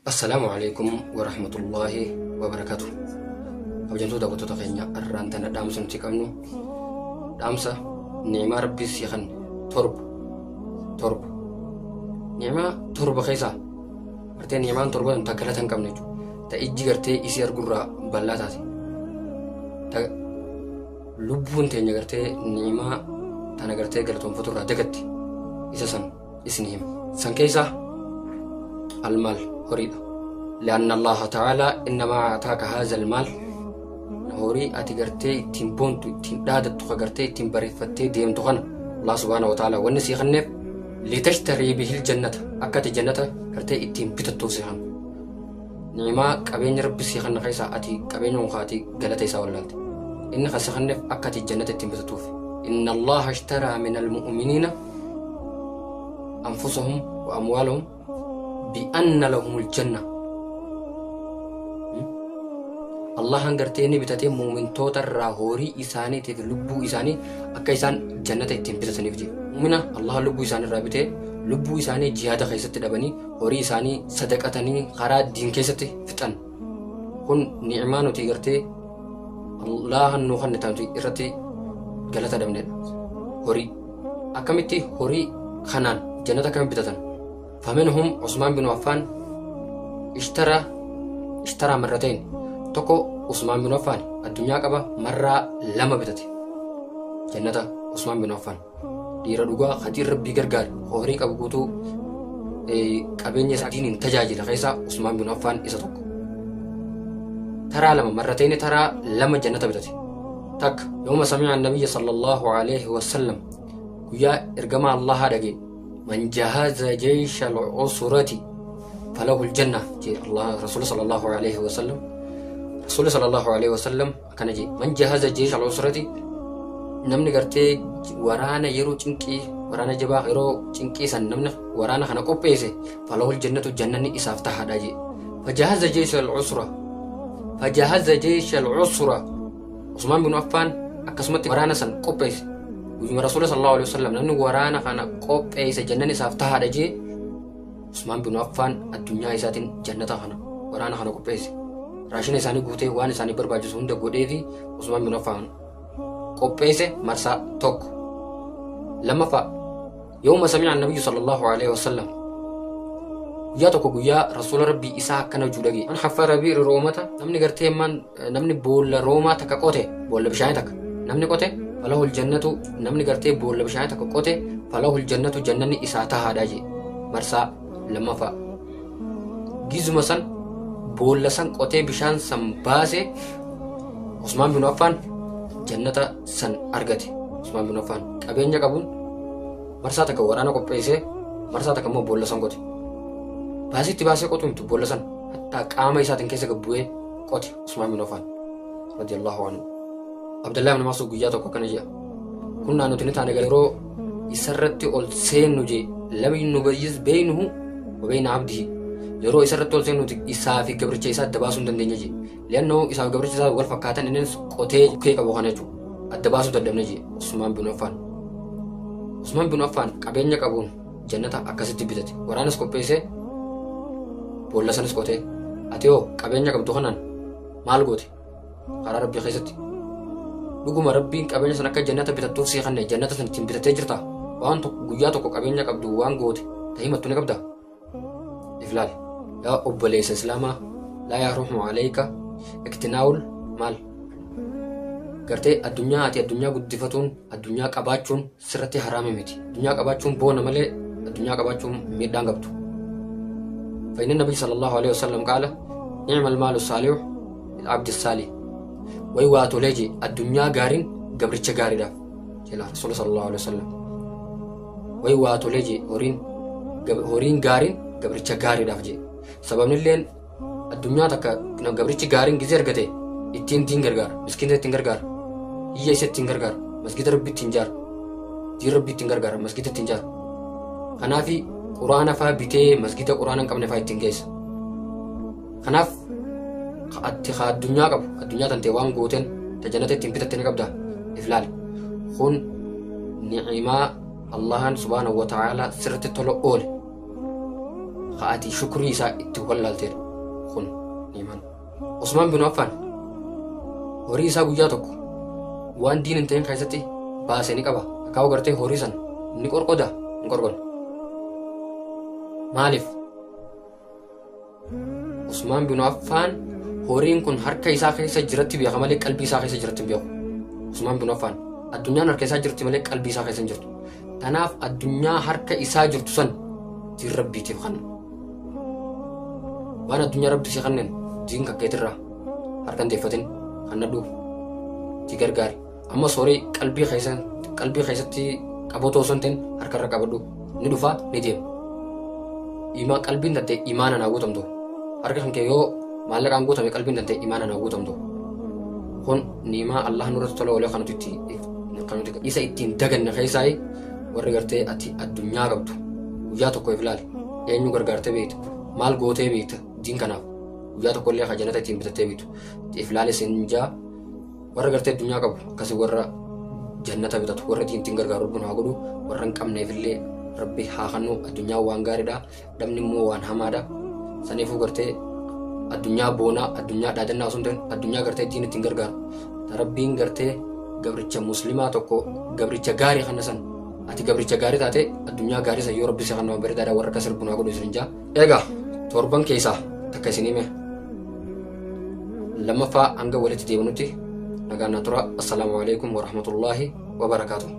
Assalaamu alaikum warahmatullaahi wabarakaatu. Kabajamtoota daawwattoota keenya, arraan tana dhaamsa nuti qabnu dhaamsa ni'imaa rabbii sii kanne torba torba. Ni'imaa torba keessaa gartee ni'imaan torba tun takka galata hin qabne jechuudha. Ta ijji gartee isii argurraa bal'aa taate. Ta lubbuun teenya gartee ni'imaa tana gartee galatoonfaturraa dagatte isa san isin hima. San keessaa almaal, horiidha. Li'anna Allaha ta'aalaa innamaa ataaka haazal maal, horii ati gartee ittiin boontu, ittiin dhaadattu, ka gartee ittiin bareeffattee deemtu kana Allah subhaanahu wa ta'aalaa wanni sii kenneef litashtarii bihil jannata, akka ati jannata gartee ittiin bitattuuf sii kenna. Ni'imaa qabeenya rabbi sii kenna keessaa ati qabeenya kun ati galata isaa wallaalte. Inni kan sii kenneef akka ati jannata ittiin bitattuuf. Inna Allaha ishtaraa min almu'miniina anfusahum wa amwaalahum bi'anna lahumul janna. Allahan gartee inni bitatee muumintoota irraa horii isaaniitiif lubbuu isaanii akka isaan jannata ittiin bitataniif jedhe. Muumina Allahan lubbuu isaanii irraa bitee, lubbuu isaanii jihaada keessatti dhabanii, horii isaanii sadaqatanii karaa diin keessatti fixan. Kun ni'imaa nuti gartee Allahan nuu kanne taatu irratti galata dhabnedha. Horii akkamitti horii kanaan jannata akkamitti bitatan? Faminhum Usmaan bin Affaan ishtara marrateen. Tokko Usmaan bin Affaan addunyaa qaba, marraa lama bitate jannata. Usmaan bin Affaan dhiira dhugaa hadiin rabbii gargaare, horii qabu guutuu qabeenya isaa diiniin tajaajila keessaa Usmaan bin Affaan isa tokko. Taraa lama, marrateen, taraa lama jannata bitate. Takka yooma sami'a nabiyya sallallahu alaihi wasallam, guyyaa ergamaa Allahaa dhage, man jahaza jeysha al-usrati falahu aljanna jee Allah rasuula sallallahu alaihi wasallam. Rasuula sallallahu alaihi wasallam akkana jee: man jahaza jeysha al-usrati, namni gartee waraana yeroo cinqii, waraana jabaa yeroo cinqii san namni waraana kana qopheesse, falahu aljannatu, jannanni isaaf tahaadha jee. Fajahaza jeysha al-usra, fajahaza jeysha al-usra. Usmaan bin Affaan akkasumatti waraana san qopheesse. Guyyuma rasuula sallallahu alaihi wasallam namni waraana kana qopheesse jannanni isaaf tahaadha jee, Usmaan bin Affaan addunyaa isaatiin jannata kana, waraana kana qopheesse. Raashina isaanii guutee, waan isaanii barbaachisu hunda godhee fi Usmaan bin Affaan qopheesse, marsaa tokko. Lammaffaa, yooma sami'a nabiyyu sallallahu alaihi wasallam, guyyaa tokko guyyaa rasuula rabbii isaa akkana juu dhage: man haffara bi'ri roomata, namni gartee man namni boolla roomaa takka qote, boolla bishaanii takka namni qote, falahul jannatu, namni gartee boolla bishaanii takka qote, falahul jannatu, jannanni isaa tahaadha jee, marsaa lammaffaa. Gizuma san boolla san qotee bishaan san baase, Usmaan bin Affaan jannata san argate. Usmaan bin Affaan qabeenya qabuun marsaa takka waraana qopheessee, marsaa takka immoo boolla san qote. Baasii itti baasee qotu miti, boolla san hattaa qaama isaatiin keessa gad bu'ee qote Usmaan bin Affaan radiyallahu anhu. Abdallah ibn Mas'ud guyyaa tokko akkana jedha: kunnaa, nuti ni taane, yeroo isarratti ol seennu jee, lam nubayyiz beynuhu wa beyna abdihi, yeroo isarratti ol seennu nuti isaa fi gabricha isaa adda baasuu hin dandeenya jee. Li'annoo isaa fi gabricha isaa wal fakkaatan, innis qotee bukkee qabu kana jechuudha, adda baasuu dadhabne jee Usmaan bin Affaan. Usmaan bin Affaan qabeenya qabuun jannata akkasitti bitate. Waraanas qopheessee, boolla sanis qotee. Ati hoo qabeenya qabdu kanaan maal goote karaa rabbii keessatti? Dhuguma rabbiin qabeenya san akka jannata bitattuuf sii kanne, jannata san ittiin bitattee jirta? Waan tokko guyyaa tokko qabeenya qabdu waan goote ta himattu ni qabda? If laali yaa obboleessa islaamaa. Laa yahrumu alayka iktinaa'ul maal, gartee addunyaa ati addunyaa guddifatuun, addunyaa qabaachuun sirratti haraami miti. Addunyaa qabaachuun boona malee addunyaa qabaachuun miidhaan qabdu. فإن النبي صلى الله عليه وسلم قال: نعم المال الصالح للعبد الصالح. way waa tolee jee addunyaa gaariin gabricha gaariidhaaf jedha rasuula sallallahu alaihi wasallam. Way waa tolee jee horiin gaariin gabricha gaariidhaaf jee. Sababni illeen addunyaa takka gabrichi gaariin gizee argate ittiin diin gargaara, miskiina ittiin gargaara, hiyya isa ittiin gargaara, masgida rabbi ittiin jaara, diin rabbi ittiin gargaara, masgida ittiin jaara. Kanaafi quraana faa bitee masgida quraana hin qabne faa ittiin geessa. Kanaaf ati ka addunyaa qabu, addunyaa tantee waan gooteen ta jannata ittiin bitatte ni qabda? If laali. Kun ni'imaa Allahan subhaanahu wa ta'ala sirritti tola oole. Ka ati shukrii isaa itti wallaalteedha. Kun ni'imaan. Usmaan bin Affaan horii isaa guyyaa tokko waan diin hin ta'in keessatti baase ni qaba. Akaa'u gartee horii san ni qorqoda hin qorqodne. Maaliif? Usmaan bin Affaan horiin kun harka isaa keessa jiratti beeka malee qalbii isaa keessa jiratti hin beeku. Usmaan bin Affaan addunyaan harka isaa jirti malee qalbii isaa keessa hin jirtu. Tanaaf addunyaa harka isaa jirtu san diin rabbiitiif kanna. Waan addunyaa rabbi si kanneen diin kakkeetirraa harka hin deeffatin kannadhu si gargaari. Ammas horii qalbii keessa qalbii keessatti qabatoo osoo hin ta'in harkarra qabadhu ni dhufa ni deema. Imaa qalbiin tante imaanaan haa guutamtu. Harka kan kee yoo maallaqaan guutame qalbiin tante imaanaan haa guutamtu. Kun niimaa Allah nurratti tola oolee kan nuti itti kan nuti isa ittiin daganne keessaa warri gartee ati addunyaa qabdu guyyaa tokko if ilaali eenyu gargaartee beekta maal gootee beekta diin kanaaf guyyaa tokko illee ka jannata ittiin bitattee beektu if ilaali sin jaa. Warra gartee addunyaa qabu akkasi warra jannata bitatu warra ittiin ittiin gargaaru rabbi nu haa godhu warra hin qabneefillee rabbi haa kennu. Addunyaa waan gaariidha, dhabni immoo waan hamaadha. Saniifuu gartee addunyaa boonaa addunyaa dhaadannaa osoo hin ta'in addunyaa gartee ittiin ittiin gargaaru rabbiin gartee gabricha muslimaa tokko gabricha gaarii kana san ati gabricha gaarii taate addunyaa gaarii san yoo rabbi si kennu waan bareedaadha. Warra akkas rabbi nu haa godhu isin jaa. Egaa torban keessaa takka isin hime lammaffaa hanga walitti deebinutti nagaan naa tura. Assalaamu alaikum warahmatullaahi wabarakaatuh.